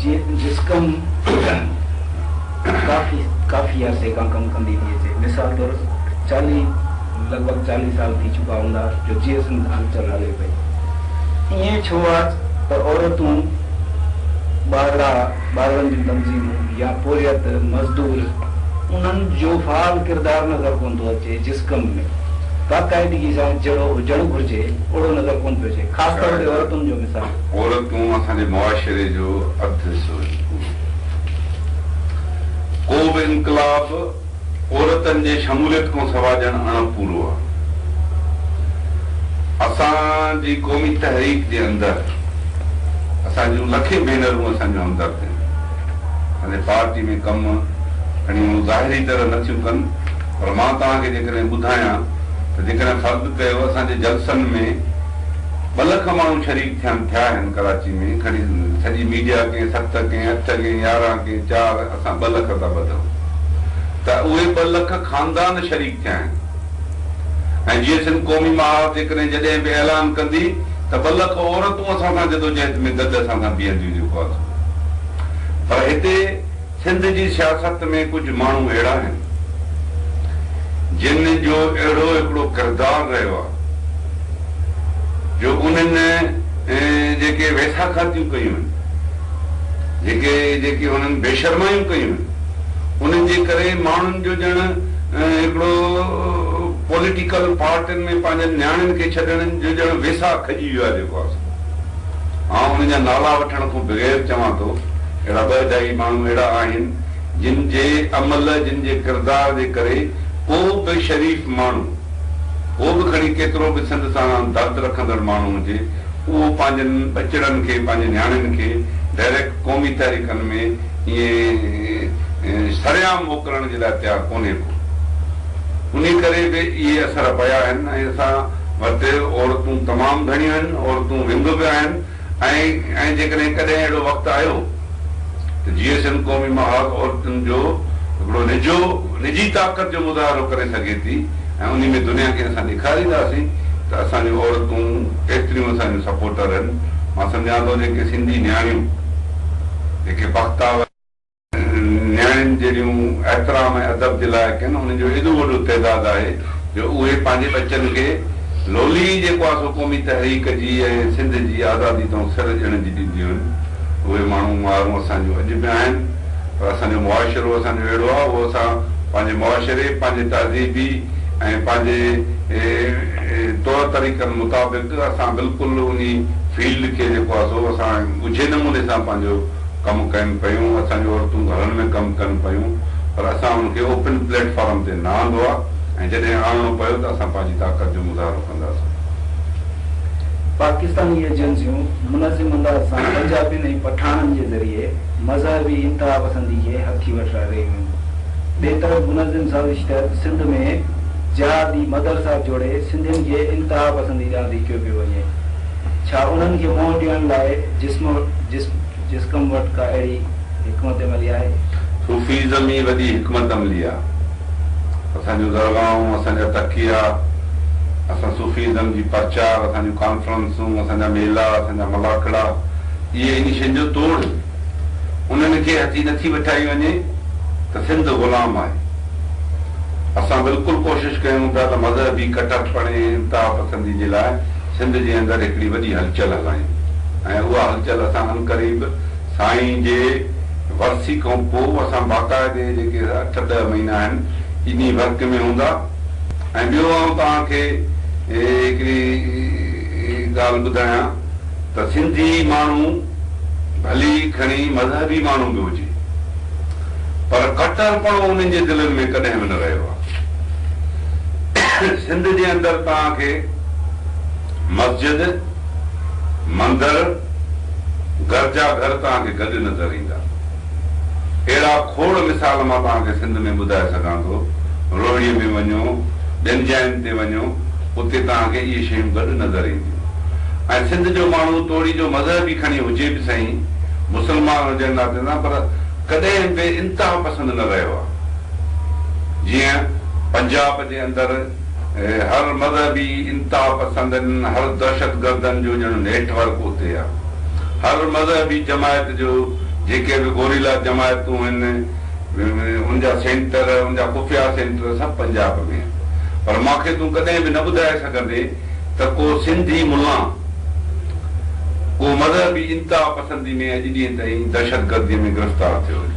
جسقم ڪافي ڪافي عرصي کان ڪم ڪندي ٿي اچي. مثال طور چاليهه لڳ ڀڳ چاليهه سال ٿي چڪا هوندا جو جيئي سنڌ هلچل هلي پئي. ائين ڇو آ ته عورتون، ٻارڙا، ٻارڙن جون تنظيمون يا پورهيت، مزدور انهن جو فعال ڪردار نظر ڪونه ٿو اچي جسقم ۾ باقاعدگي سان جهڙو هجڻ گهرجي اوڙو نظر ڪونه پيو اچي خاص طور تي عورتن جو مثال. عورتون اسان جي معاشري جو اڌ حصو آهن پورو. ڪو به انقلاب عورتن جي شموليت کان سوا ڄڻ اڻ پورو آهي. اسان جي قومي تحريڪ جي اندر اسان جون لکين ڀينرون اسان جون همدرد آهن. اسان جي پارٽي ۾ ڪم کڻي هو ظاهري طرح نه ٿيون ڪن پر مان توهان کي جيڪڏهن ٻڌايان ته جيڪڏهن فرض ڪيو اسان جي جلسن ۾ ٻه لک ماڻهو شريڪ ٿين ٿيا آهن ڪراچي ۾ کڻي سڄي ميڊيا ڪنهن ست ڪنهن اٺ ڪنهن 11 ڪنهن چار اسان ٻه لک ٿا ٻڌون ته اهي ٻه لک خاندان شريڪ ٿيا آهن ۽ جيئي سنڌ قومي محاذ جيڪڏهن جڏهن به اعلان ڪندي ته ٻه لک عورتون اسان سان جدوجهد ۾ گڏ اسان سان بيهنديون جيڪو آ سو پر هتي سنڌ جي سياست ۾ ڪجهه ماڻهو اهڙا آهن جن جو اهڙو هڪڙو ڪردار رهيو آهي جو انهن جيڪي ويساکاتيون ڪيون آهن، جيڪي جيڪي هنن بيشرمايون ڪيون آهن، انهن جي ڪري ماڻهن جو ڄڻ هڪڙو پوليٽيڪل پارٽين ۾ پنهنجن نياڻين کي ڇڏڻ جو ڄڻ ويساهه کڄي ويو آهي جيڪو آهي سو آئون انهن جا نالا وٺڻ کان بغير چوان ٿو. اهڙا ٻه اڍائي ماڻهو اهڙا آهن، جن جي عمل، جن جي ڪردار جي ڪري ڪو به شريف ماڻهو، ڪو به کڻي ڪيترو به سنڌ سان درد رکندڙ ماڻهو هجي، اهو پنهنجن ٻچڙن کي، پنهنجي نياڻين کي ڊائريڪٽ قومي تحريڪن ۾ ائين سرعام موڪلڻ جي لاء تيار ڪونهي ڪو. انهي ڪري به اهي اثر پيا آهن ۽ اسان وٽ عورتون تمام گهڻيون آهن، عورتون ونگ به آهن. ۽ ۽ جيڪڏهن ڪڏهن اهڙو وقت آيو ته جيئي سنڌ قومي محاذ عورتن جو هڪڙو نجو نجي طاقت جو مظاهرو ڪري سگهي ٿي ۽ انهي ۾ دنيا کي اسان ڏيکارينداسين ته اسان جون عورتون ڪيتريون اسان جون سپورٽر آهن مان سمجهان ٿو جيڪي سنڌي نياڻيون جيڪي بختاور نياڻين جهڙيون احترام ۽ ادب جي لائق آهن، انهن جو ايڏو وڏو تعداد آهي جو اهي پنهنجي ٻچن کي لولي ئي جيڪو آهي سو قومي تحريڪ جي ۽ سنڌ جي آزادي تئون سر ڏيڻ جي ڏينديون آهن. اهي ماڻهو مائرون اسان جون اڄ به آهن پر اسان جو معاشرو اسان جو اهڙو آهي اهو اسان پنهنجي معاشري، پنهنجي تهذيبي ۽ پنهنجي طور طريقن مطابق اسان بلڪل انهي فيلڊ کي جيڪو آهي سو اسان ڳجهي نموني سان پنهنجو ڪم ڪن پيون، اسان جون عورتون گهرن ۾ ڪم ڪن پيون پر اسان ان کي اوپن پليٽ فارم تي نه آندو آ ۽ جڏهن آڻڻو پيو ته اسان پنهنجي طاقت جو مظاهرو ڪنداسين. پاڪستاني ايجنسيون منظم انداز سان پنجابين ۽ پٺاڻن جي ذريعي مذهبي انتهاپسندي کي هٿي وٺرائي رهيون آهن. ٻئي طرف منظم سازش تحت سنڌ ۾ جهادي مدرسا جوڙي سنڌين کي انتهاپسندي ڏانهن ڌڪيو پيو وڃي. ڇا انهن کي منهن ڏيڻ لاء جسقم وٽ ڪا اهڙي حڪمت عملي آهي؟ صوفيزم ئي وڏي حڪمت عملي آ. اسان جون درگاهون، اسان جا تڪيا، اسان صوفيزم جي پرچار، اسان جون ڪانفرنسون، اسان جا ميلا، اسان جا ملاکڙا، اهي انهي شين جو توڙ. انهن کي هٿي نٿي وٺائي وڃي ته سنڌ غلام آهي. اسان بلڪل ڪوشش ڪيون پيا ته مذهبي ڪٽرپڻي، انتها پسندي جي لاء سنڌ جي اندر هڪڙي وڏي هلچل هلايون ۽ اها هلچل اسان عنقريب سائين جي ورسي کان پوء اسان باقاعدي جيڪي اٺ ڏهه مهينا آهن انهي ورڪ ۾ هوندا ۽ ٻيو آئون توهان کي هڪڙي ڳالهه ٻڌايان ته سنڌي ماڻهو ڀلي کڻي مذهبي ماڻهو به هجي پر ڪٽرپڻو انهن جي دلن ۾ ڪڏهن به نه رهيو آهي. سنڌ جي اندر توهان کي مسجد، مندر، گرجا گهر توهان کي گڏ نظر ايندا. اهڙا کوڙ مثال مان توهان کي سنڌ ۾ ٻڌائي سگهان ٿو. روهڙيء ۾ وڃو، ٻين جاين تي وڃو، اتي توهان کي اهي شيون گڏ نظر اينديون. ۽ سنڌ جو ماڻهو توڙي جو مذهبي کڻي هجي به سهين، مسلمان هجڻ ناتي سان پر ڪڏهن به انتها پسند نه رهيو آهي. جيئن پنجاب جي اندر هر مذهبي انتها پسندن، هر دهشتگردن جو ڄڻ نيٽ ورڪ اتي آ. هر مذهبي جماعت جو جيڪي به گوريلا جماعتون آهن، ان جا سينٽر، ان جا خفيه سينٽر سڀ پنجاب ۾ آهن. پر مان کي تون ڪڏهن به نه ٻڌائي سگهندين ته ڪو سنڌي ملان ڪو مذهبي انتها پسندي ۾ اڄ ڏينهن تائين دهشتگرديء ۾ گرفتار ٿيو هجي.